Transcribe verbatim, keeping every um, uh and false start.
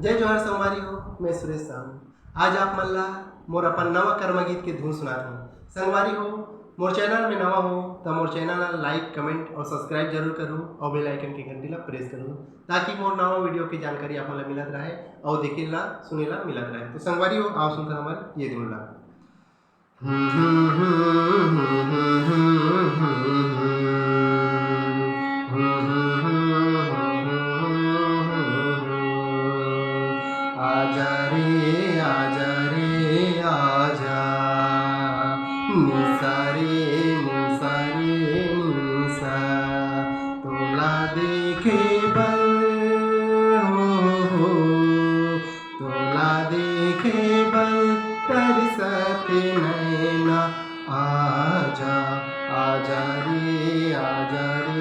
जय जोहार संगवारी हो, मैं सुरेश साहू। आज आप मन ला मोर अपन नवा कर्मा गीत के धुन सुनात हूँ। संगवारी हो, मोर चैनल में नवा हो त मोर चैनल ला लाइक, कमेंट और सब्सक्राइब जरूर करू और बेल आइकन के घंटी ला प्रेस करू, ताकि मोर नवा वीडियो के जानकारी आप मन ला मिलत रहे और देखे ला, सुने ला मिलत रहे। तो संगवारी हो, आओ सुनथन हमर ये धुन ला। आजा रे, आजा रे, आजा। निसा रे, निसा रे, निसा। तोला देखे बर, हो, हो। तोला देखे बर तरसत नैना। आजा, आजा रे, आजा रे।